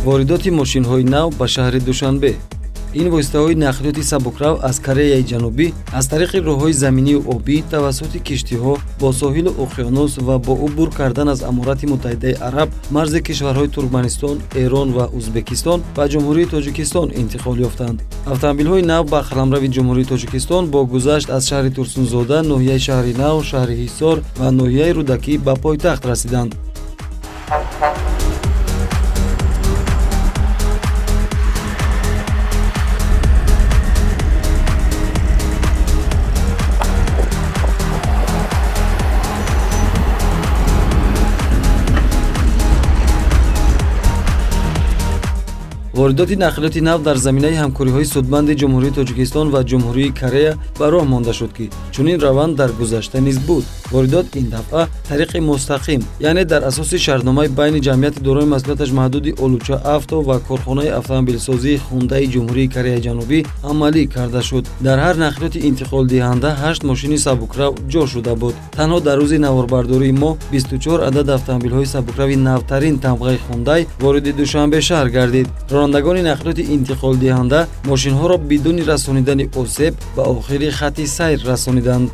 Воридоти мошинҳои нав ба шаҳри Душанбе. Ин воситаҳои нақлиёти сабукрав аз Кореяи Ҷанубӣ аз тариқи роҳҳои заминию обӣ тавассути киштиҳо бо соҳилу уқёнус ва бо убур кардан аз Аморати Муттаҳидаи Араб марзи кишварҳои Туркманистон, Эрон ва Узбекистон ба Ҷумҳурии Тоҷикистон интиқол ёфтанд. Автомобилҳои нав ба қаламрави Ҷумҳурии Тоҷикистон бо гузашт аз шаҳри Турсунзода, ноҳияи Шаҳри Нав, шаҳри Ҳисор ва ноҳияи Рӯдакӣ ба пойтахт расиданд. Воридоти нақлиёти нав дар заминаи ҳамкориҳои судманди Ҷумҳурии Тоҷикистон ва Ҷумҳурии Корея ба роҳ монда шуд, ки чунин раванд дар гузашта низ буд. Воридот ин дафъа тариқи мустақим, яъне дар асоси шартномаи байни ҷамъияти дорои масъулияташ маҳдуди Олуча Авто ва корхонаи автомобилсозии Хундаи Ҷумҳурии Кореяи Ҷанубӣ амалӣ карда шуд. Дар ҳар нақлиёти интиқолдиҳанда 8 мошини сабукрав ҷо шуда буд. Танҳо дар рӯзи наворбардории мо 24 адад автомобилҳои сабукрави навтарин тамғаи Хундай вориди Душанбе шаҳр гардид. Ронандагони нақлиёти интиқолдиҳанда мошинҳоро бидуни расонидани осеб ба охири хатти сайр расониданд.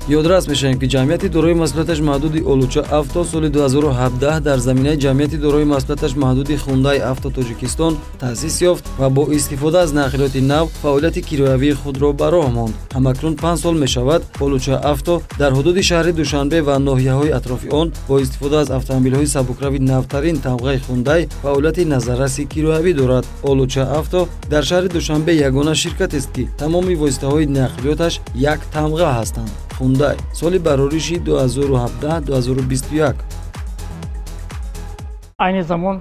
Ёдрас мешавем, ки ҷамъияти дорои масъулияташ маҳдуди Олуча Авто соли 2017 дар заминаи ҷамъияти дорои масъулияташ маҳдуди Хундай Авто Тоҷикистон таъсис ёфт ва бо истифода аз нақлиёти нав фаъолияти кироявии худро ба роҳ монд. Ҳамакнун 5 сол мешавад Олуча Авто дар ҳудуди шаҳри Душанбе ва ноҳияҳои атрофи он бо истифода аз автомобилҳои сабукрави навтарин тамғаи Хундай фаъолияти назарраси кироявӣ дорад. Олуча Авто дар шаҳри Душанбе ягона ширкатест, ки тамоми воситаҳои нақлиёташ як тамға ҳастанд. Хундай соли барориши 2017-2021. Айни замон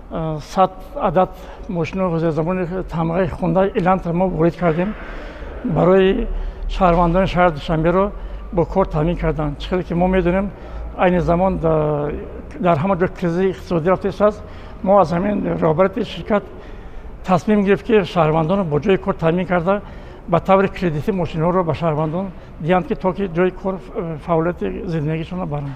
100 адад мошино ҳозирзамони тамғаи Хундай Элантра мо ворид кардем барои шаҳрвандони шаҳри Душанберо бо кор таъмин кардан. Чӣ хеле ки мо медонем, айни замон дар ҳама ҷо кризаи иқтисодӣ рафтааст. Мо аз ҳамин роҳбарияти ширкат тасмим гирифт, ки шаҳрвандонро бо ҷои кор таъмин карда ба таври кредитӣ мошинҳоро ба шаҳрвандон диҳанд, ки то ки ҷои кор фаъолияти зиндагишонро баранд.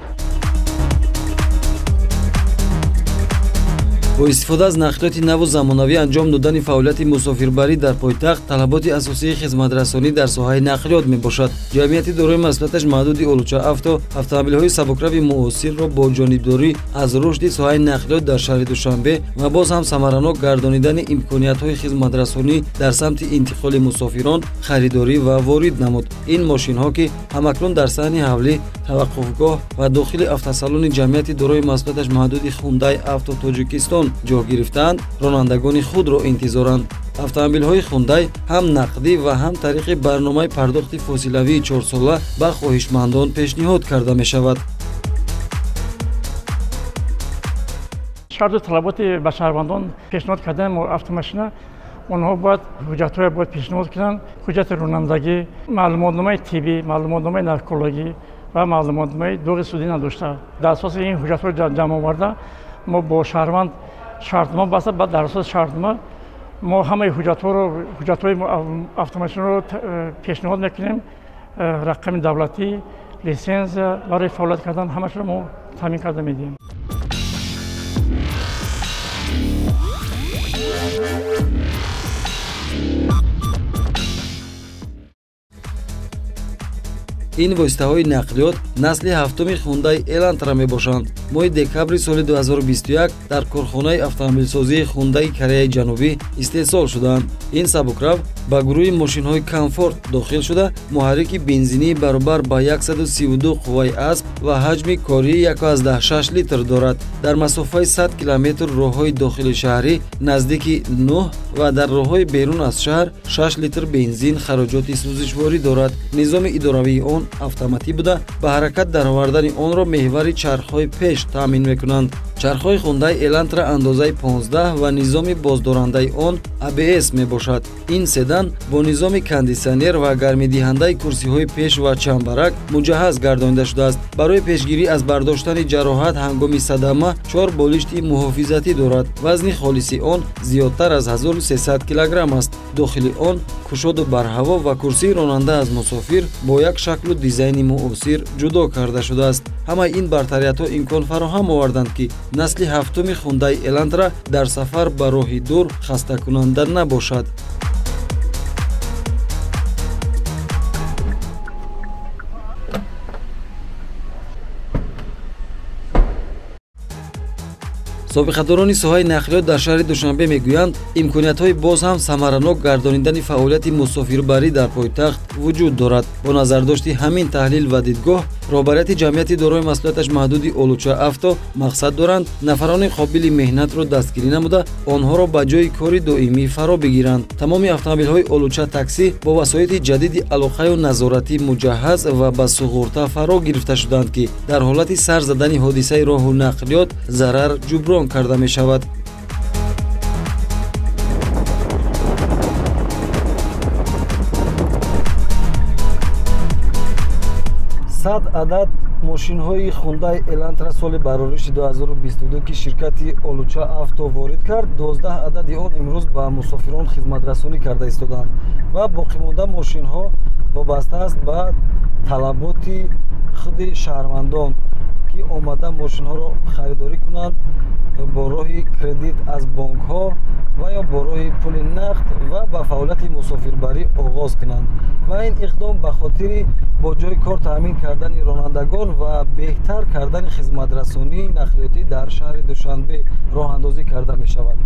Бо истифода аз нақлиёти наву замонавӣ анҷом додани фаъолияти мусофирбарӣ дар пойтахт талаботи асосии хизматрасонӣ дар соҳаи нақлиёт мебошад. Ҷамъияти дорои масъулияташ маҳдуди Олуча Авто автомобилҳои сабукрави муосирро бо ҷонибдорӣ аз рушди соҳаи нақлиёт дар шаҳри Душанбе ва боз ҳам самаранок гардонидани имкониятҳои хизматрасонӣ дар самти интиқоли мусофирон харидорӣ ва ворид намуд. Ин мошинҳо, ки ҳамакнун дар саҳни ҳавлӣ, таваққуфгоҳ ва дохили автосалони ҷамъияти дорои масъулияташ маҳдуди Хундай Авто Тоҷикистон ҷо гирифтаанд, ронандагони худро интизоранд. Автомобилҳои Хундай ҳам нақдӣ ва ҳам тариқи барномаи пардохти фосилавии 4сола ба хоҳишмандон пешниҳод карда мешавад. Шарту талаботи ба шаҳрвандон пешниҳод кардани автомошина, онҳо бояд ҳуҷҷатҳое бояд пешниҳод кунанд: ҳуҷҷати ронандагӣ, маълумотномаи тиббӣ, маълумотномаи наркологӣ ва маълумотномаи доғи судӣ надошта. Дар асоси ин ҳуҷҷатҳоро ҷамъ оварда мо бо шаҳрванд шартнома баста, баъд дар асоси шартнома мо ҳамаи ҳуҷҷатҳоро, ҳуҷҷатҳои автомошинаро пешниҳод мекунем, рақами давлатӣ, литсензия барои фаъолият кардан ҳамашро мо таъмин карда медиҳем. Ин воситаҳои нақлиёт насли ҳафтуми Хундай Элантра мебошанд. Моҳи декабри соли 2021 дар корхонаи автомобилсозии Хундаи Кореяи Ҷанубӣ истеҳсол шуданд. Ин сабукрав ба гурӯҳи мошинҳои комфорт дохил шуда, муҳаррики бензинӣ баробар ба 132 қувваи асп ва ҳаҷми кории 1,6 литр дорад. Дар масофаи 100 километр роҳҳои дохили шаҳрӣ наздики 9 ва дар роҳҳои берун аз шаҳр 6 литр бензин хароҷоти сӯзишворӣ дорад. Низоми идоравии он автоматӣ буда, ба ҳаракат даровардани онро меҳвари чархҳои пеш таъмин мекунанд. Чархҳои Хундай Элантра андозаи 15 ва низоми боздорандаи он ABS мебошад. Ин седан бо низоми кондитсионер ва гармидиҳандаи курсиҳои пеш ва чамбарак муҷаҳҳаз гардонида шудааст. Барои пешгирӣ аз бардоштани ҷароҳат ҳангоми садама 4 болишти муҳофизатӣ дорад. Вазни холиси он зиёдтар аз 1300 килограмм аст. Дохили он кушоду барҳаво ва курсии ронанда аз мусофир бо як шаклу дизайни муосир ҷудо карда шудааст. Ҳамаи ин бартариятҳо имкон фароҳам оварданд, ки насли ҳафтуми Хундай Элантра дар сафар ба роҳи дур хастакунанда набошад. Собиқадорони соҳаи нақлиёт дар шаҳри Душанбе мегӯянд, имкониятҳои боз ҳам самаранок гардонидани фаъолияти мусофирбарӣ дар пойтахт вуҷуд дорад. Бо назардошти ҳамин таҳлил ва дидгоҳ, роҳбарияти ҷамъияти дорои масъулияташ маҳдуди Олуча Авто мақсад доранд нафарони қобили меҳнатро дастгирӣ намуда, онҳоро ба ҷои кори доимӣ фаро бигиранд. Тамоми автомобилҳои Олуча таксӣ бо васоити ҷадиди алоқаю назоратӣ муҷаҳҳаз ва ба суғурта фаро гирифта шуданд, ки дар ҳолати сар задани ҳодисаи роҳу нақлиёт зарар ҷуброн карда мешавад. Сад адад мошинҳои Хундай Элантра соли барориши 2022, ки ширкати Олуча Авто ворид кард, 12 адади он имрӯз ба мусофирон хизматрасонӣ карда истодаанд ва боқимонда мошинҳо вобаста аст ба талаботи худи шаҳрвандон, ки омада мошинҳоро харидорӣ кунанд бо роҳи кредит аз бонкҳо ва ё бо роҳи пули нақд ва ба фаъолияти мусофирбарӣ оғоз кунанд. Ва ин иқдом ба хотири бо ҷои кор таъмин кардани ронандагон ва беҳтар кардани хизматрасонии нақлиётӣ дар шаҳри Душанбе роҳандозӣ карда мешавад.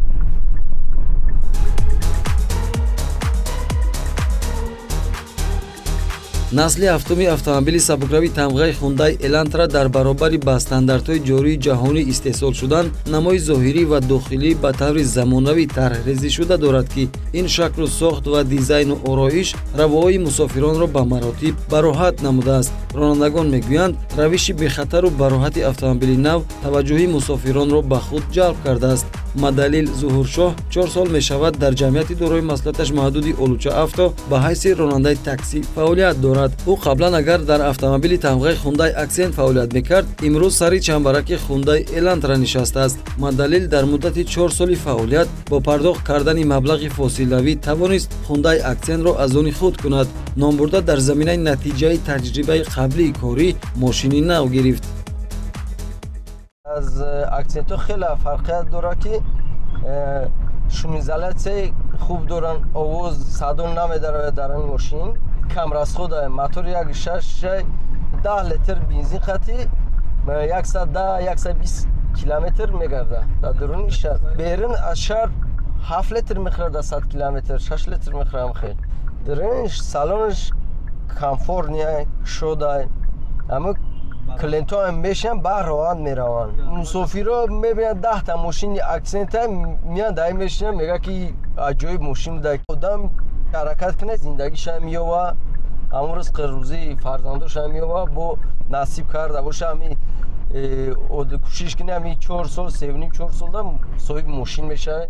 Насли ҳафтуми автомобили сабукрави тамғаи Хундай Элантра дар баробари ба стандартҳои ҷории ҷаҳонӣ истеҳсол шудан, намои зоҳирӣ ва дохилӣ ба таври замонавӣ тарҳрезӣ шуда дорад, ки ин шаклу сохт ва дизайну ороиш равоҳои мусофиронро ба маротиб бароҳат намудааст. Ронандагон мегӯянд, равиши бехатару бароҳати автомобили нав таваҷҷӯҳи мусофиронро ба худ ҷалб кардааст. Мадалил Зуҳуршоҳ 4 сол мешавад дар ҷамъияти дорои масъулияташ маҳдуди Олуча Авто ба ҳайси ронандаи таксӣ фаъолият дорад. Ӯ қаблан агар дар автомобили тамғаи Хундай Аксент фаъолият мекард, имрӯз сари чамбараки Хундай Элантра нишастааст. Мадалил дар муддати 4 соли фаъолият бо пардохт кардани маблағи фосилавӣ тавонист Хундай Аксентро аз они худ кунад. Номбурда дар заминаи натиҷаи таҷрибаи қаблии корӣ мошини нав гирифт. Аз Аксентҳо хеле фарқият дорад, ки шумизоляция хуб доранд, овоз садо намедарояд дар ин мошин, камрасход, мотор 1.6 10 литр бензин хати 110-120 километр мегардад дар дуруни шаҳр. Берун аз шаҳр 7 литр мехӯрад дар 100 километр, 6 литр мехӯрам. Хел дуруниш салонаш комфортный шудай, ама клиентҳо мешинанд, ба роҳат мераванд. Мусофирҳо мебинанд 10та мошини Аксента меянд, дай мешинанд, мегӯяд, ки аҷоиб мошин буда. Одам ҳаракат кунад, зиндагиша меёва, ҳамон ризқи рӯзии фарзандоша меёва, бо насиб карда боша, ҳами кӯшиш кунӣ, ҳами 4 сол, 3,5-4 солда соҳиби мошин мешавад.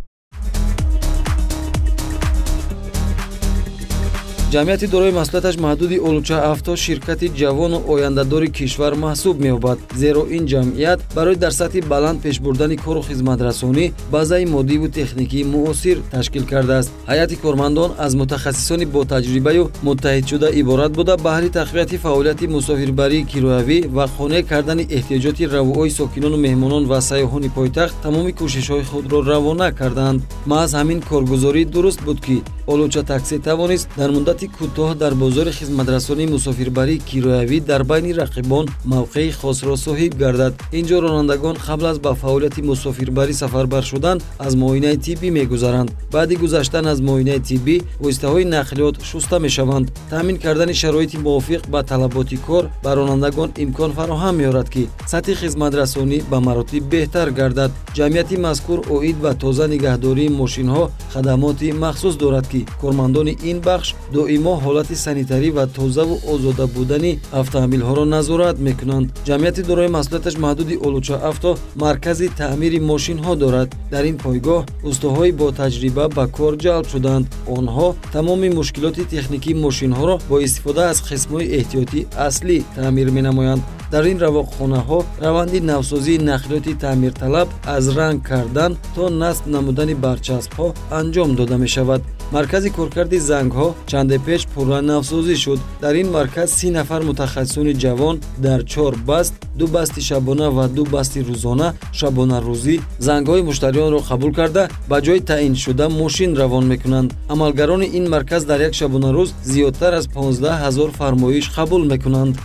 Ҷамъияти дорои масъулияташ маҳдуди Олуча Авто ширкати ҷавону ояндадори кишвар маҳсуб меёбад, зеро ин ҷамъият барои дар сатҳи баланд пешбурдани кору хизматрасонӣ базаи моддиву техникии муосир ташкил кардааст. Ҳайати кормандон аз мутахассисони ботаҷрибаю муттаҳидшуда иборат буда, баҳри тақвияти фаъолияти мусофирбарии кироявӣ ва қонеъ кардани эҳтиёҷоти равоҳои сокинону меҳмонон ва сайёҳони пойтахт тамоми кӯшишҳои худро равона карданд. Маҳз ҳамин коргузорӣ дуруст буд, ки Олуча таксӣ тавонист дар муддати кӯтоҳ дар бозори хизматрасонии мусофирбарии кироявӣ дар байни рақибон мавқеи хосро соҳиб гардад. Инҷо ронандагон қабл аз ба фаъолияти мусофирбарӣ сафарбар шудан аз муоинаи тиббӣ мегузаранд. Баъди гузаштан аз муоинаи тиббӣ воситаҳои нақлиёт шуста мешаванд. Таъмин кардани шароити мувофиқ ба талаботи кор ба ронандагон имкон фароҳам меорад, ки сатҳи хизматрасонӣ ба маротиб беҳтар гардад. Ҷамъияти мазкур оид ба тоза нигаҳдории мошинҳо хадамоти махсус дорад, ки навбатӣ. Кормандони ин бахш доимо ҳолати санитарӣ ва тозаву озода будани автомобилҳоро назорат мекунанд. Ҷамъияти дорои масъулияташ маҳдуди Олуча Авто маркази таъмири мошинҳо дорад. Дар ин пойгоҳ устоҳои бо таҷриба ба кор ҷалб шуданд. Онҳо тамоми мушкилоти техникии мошинҳоро бо истифода аз қисмҳои эҳтиётӣ аслӣ таъмир менамоянд. Дар ин равоқхонаҳо раванди навсозии нақлиёти таъмирталаб аз ранг кардан то насб намудани барчаспҳо анҷом дода мешавад. Маркази коркарди зангҳо чанде пеш пурра навсозӣ шуд. Дар ин марказ 30 нафар мутахассисони ҷавон дар 4 баст, 2 басти шабона ва 2 басти рӯзона шабонарӯзӣ зангҳои муштариёнро қабул карда ба ҷои таъиншуда мошин равон мекунанд. Амалгарони ин марказ дар як шабонарӯз зиёдтар аз 15 000 фармоиш қабул мекунанд.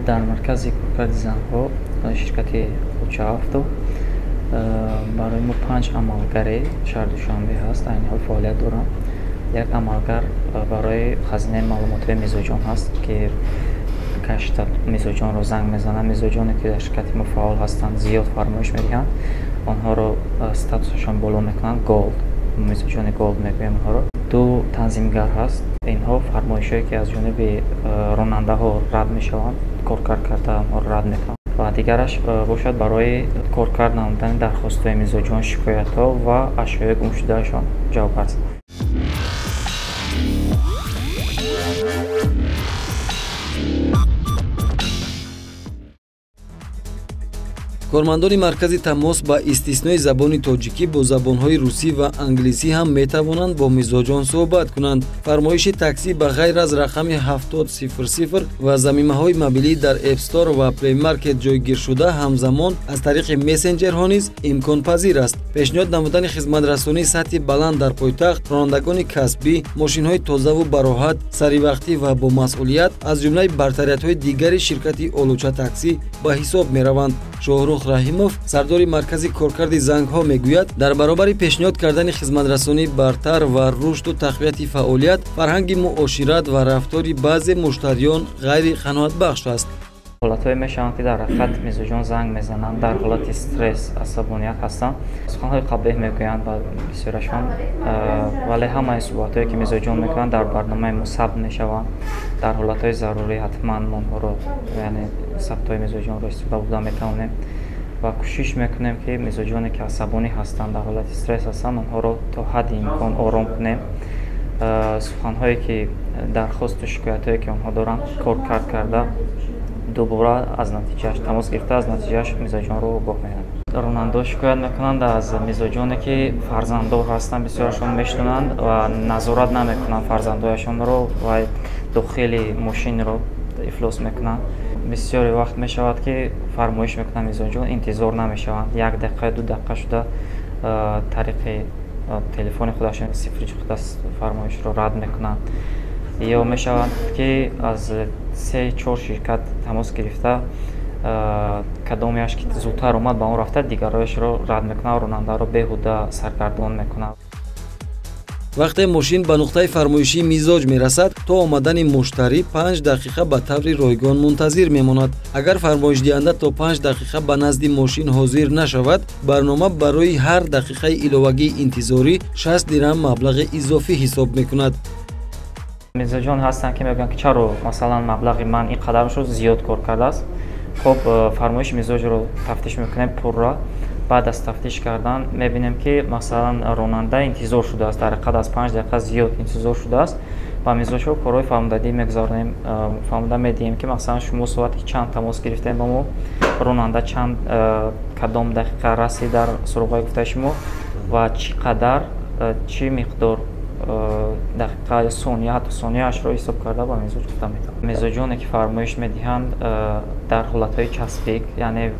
Дар маркази коркарди зангҳо ширкати Олуча Авто барои мо 5 амалгари шаҳри Душанбе ҳаст, айни ҳол фаъолият доранд. Як амалгар барои хазинаи маълумотҳои мизоҷон ҳаст, ки гашта мизоҷонро занг мезананд. Мизоҷоне ки дар ширкати мо фаъол ҳастанд, зиёд фармоиш медиҳанд, онҳоро статусашон боло мекунанд, голд, мизоҷони голд мегӯем онҳоро. 2 танзимгар ҳаст, инҳо фармоишҳое ки аз ҷониби ронандаҳо рад мешаванд, коркард карда онҳоро рад мекунанд. Ва дигараш бошад барои коркард намудани дархостҳои мизоҷон, шикоятҳо ва ашёи гумшудаашон ҷавоб аст. Кормандони маркази тамос ба истиснои забони тоҷикӣ бо забонҳои русӣ ва англисӣ ҳам метавонанд бо мизоҷон суҳбат кунанд. Фармоиши таксӣ ба ғайр аз рақами 7000 ва замимаҳои мобилӣ дар App Store ва Play Market ҷойгиршуда ҳамзамон аз тариқи мессенҷерҳо низ имконпазир аст. Пешниҳод намудани хизматрасонии сатҳи баланд дар пойтахт, ронандагони касбӣ, мошинҳои тозаву бароҳат, саривақтӣ ва бо масъулият аз ҷумлаи бартариятҳои дигари ширкати Олуча Таксӣ ба ҳисоб мераванд. Шоҳрух Раҳимов, сардори маркази коркарди зангҳо, мегӯяд, дар баробари пешниҳод кардани хизматрасонии бартар ва рушду тақвияти фаъолият, фарҳанги муошират ва рафтори баъзе муштариён ғайриқаноатбахш аст. Ҳолатҳое мешаванд, ки дар ҳақиқат мизоҷон занг мезананд, дар ҳолати стресс, асабоният ҳастанд, суханҳои қабеҳ мегӯянд ба бисёрашон, вале ҳамаи суҳбатҳое ки мизоҷон мекунанд дар барномаи мо сабт мешаванд. Дар ҳолатҳои зарурӣ ҳатман мо онҳоро, яъне сабтҳои мизоҷонро истифода бурда метавонем ва кӯшиш мекунем, ки мизоҷоне ки асабонӣ ҳастанд, дар ҳолати стресс ҳастанд, онҳоро то ҳадди имкон ором кунем. Суханҳое ки дархосту шикоятҳое ки онҳо доранд коркард карда дубора аз натиҷааш тамос гирифта, аз натиҷааш мизоҷонро огоҳ менамоем. Ронандаҳо шикоят мекунанд аз мизоҷоне ки фарзанддор ҳастанд, бисёрашон мешунаванд ва назорат намекунанд фарзандҳояшонро ва дохили мошинро ифлос мекунанд. Бисёре вақт мешавад ки фармоиш мекунанд мизоҷон, интизор намешаванд, 1 дақиқа 2 дақиқа шуда тариқи телефони худашон сифри худа фармоишро рад мекунанд. Ё мешавад ки аз 3-4 ширкат тамос гирифта, кадомеаш ки зудтар омад ба он рафта, дигарояшро рад мекунад, ронандаро беҳуда саргардон мекунад. Вақте мошин ба нуқтаи фармоишии мизоҷ мерасад, то омадани муштарӣ 5 дақиқа ба таври ройгон мунтазир мемонад. Агар фармоишдиҳанда то 5 дақиқа ба назди мошин ҳозир нашавад, барнома барои ҳар дақиқаи иловагии интизорӣ 60 дирам маблағи изофӣ ҳисоб мекунад. Мизоҷон ҳастанд ки мегӯянд, ки чаро масалан маблағи ман ин қадар шуд, зиёд кор кардааст. Хоб, фармоиши мизоҷро тафтиш мекунем пурра. Баъд аз тафтиш кардан мебинем, ки масалан ронанда интизор шудааст, дар ҳақиқат аз 5 дақиқа зиёд интизор шудааст. Ба мизоҷҳо корҳои фаҳмодадӣ мегузаронем, фаҳмода медиҳем, ки масалан шумо соати чанд тамос гирифтем ба мо, ронанда чанд кадом дақиқа расид дар суроғаи гуфтаи шумо ва чӣ қадар, чӣ миқдор дақиқа, сония, ҳатто сонияашро ҳисоб карда ба мизоҷ гуфта метавонем. Мизоҷоне ки фармоиш медиҳанд дар ҳолатҳои часпик, яъне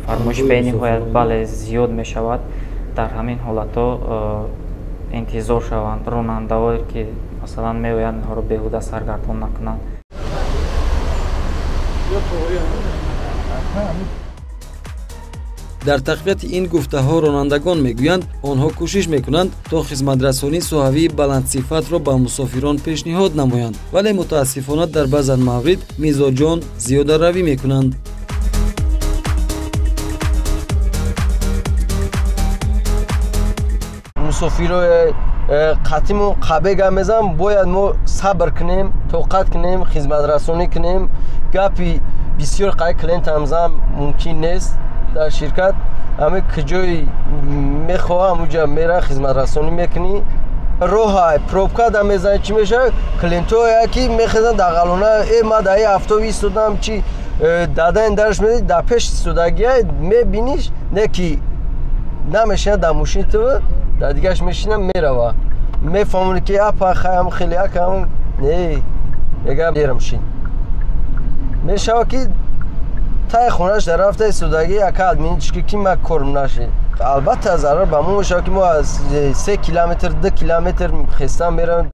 фармоиш бениҳоят бале зиёд мешавад, дар ҳамин ҳолатҳо интизор шаванд, ронандаҳое ки масалан меоянд онҳоро беҳуда саргардон накунанд. Дар тақвияти ин гуфтаҳо ронандагон мегӯянд, онҳо кӯшиш мекунанд то хизматрасонии соҳавии баландсифатро ба мусофирон пешниҳод намоянд, вале мутаассифона дар баъзан маврид мизоҷон зиёдаравӣ мекунанд. Мусофирои қатимон қабе гап мезанам, бояд мо сабр кунем, тоқат кунем, хизматрасонӣ кунем. Гапи бисёр қай клиентам зан мумкин нест дар ширкат. Ҳаме куҷои мехоҳам ҳамуҷа мера хизматрасонӣ мекунӣ. Роҳай пробка да мезанӣ, чӣ мешавад? Клиентҳое ки мехезанд дағалона, ма дар ин автобус истодам, чи дадаин дарш меди, дар пеш истодагия мебиниш, не ки намешинад дар мошини ту, дар дигаш мешинад, мерава. Мефаҳмонӣ ки апа хаям хеле акам, не мега берам шин. Мешавад ки таи хонаш дар рафта истодагӣ ака админички ки ма корм нашид. Албатта зарар ба мо мешавад ки мо аз 3 километр, 2 километр хестан меравем.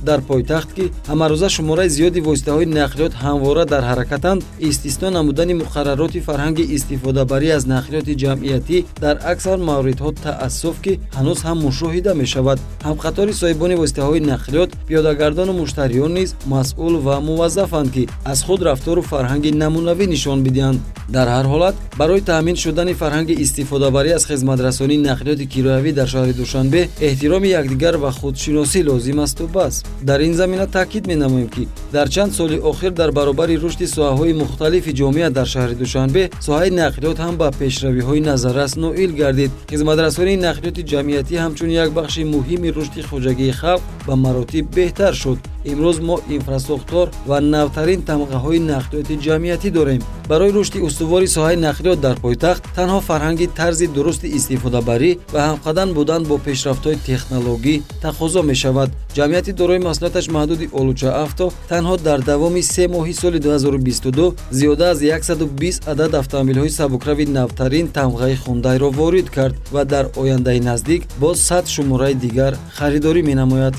Дар пойтахт ки ҳамарӯза шумораи зиёди воситаҳои нақлиёт ҳамвора дар ҳаракатанд, истисно намудани муқаррароти фарҳанги истифодабарӣ аз нақлиёти ҷамъиятӣ дар аксар мавридҳо таассуф ки ҳанӯз ҳам мушоҳида мешавад. Ҳамқатори соҳибони воситаҳои нақлиёт, пиёдагардону муштариён низ масъул ва муваззафанд ки аз худ рафтору фарҳанги намунавӣ нишон бидиҳанд. Дар ҳар ҳолат барои таъмин шудани фарҳанги истифодабарӣ аз хизматрасонии нақлиёти кироявӣ дар шаҳри Душанбе эҳтироми якдигар ва худшиносӣ лозим асту бас. Дар ин замина таъкид менамоем ки дар чанд соли охир дар баробари рушди соҳаҳои мухталифи ҷомеа дар шаҳри Душанбе соҳаи нақлиёт ҳам ба пешравиҳои назаррас ноил гардид. Хизматрасонии нақлиёти ҷамъиятӣ ҳамчун як бахши муҳими рушди хоҷагии халқ ба маротиб беҳтар шуд. Имрӯз мо инфрасохтор ва навтарин тамғаҳои нақлиёти ҷамъиятӣ дорем. Барои рушди устувори соҳаи нақлиёт дар пойтахт танҳо фарҳанги тарзи дурусти истифодабарӣ ва ҳамқадам будан бо пешрафтҳои технологӣ тақозо мешавад. Ҷамъияти дорои масъулияташ маҳдуди Олуча Авто танҳо дар давоми 3 моҳи соли 2022 зиёда аз 120 адад автомобилҳои сабукрави навтарин тамғаи Хундайро ворид кард ва дар ояндаи наздик боз 100 шумораи дигар харидорӣ менамояд.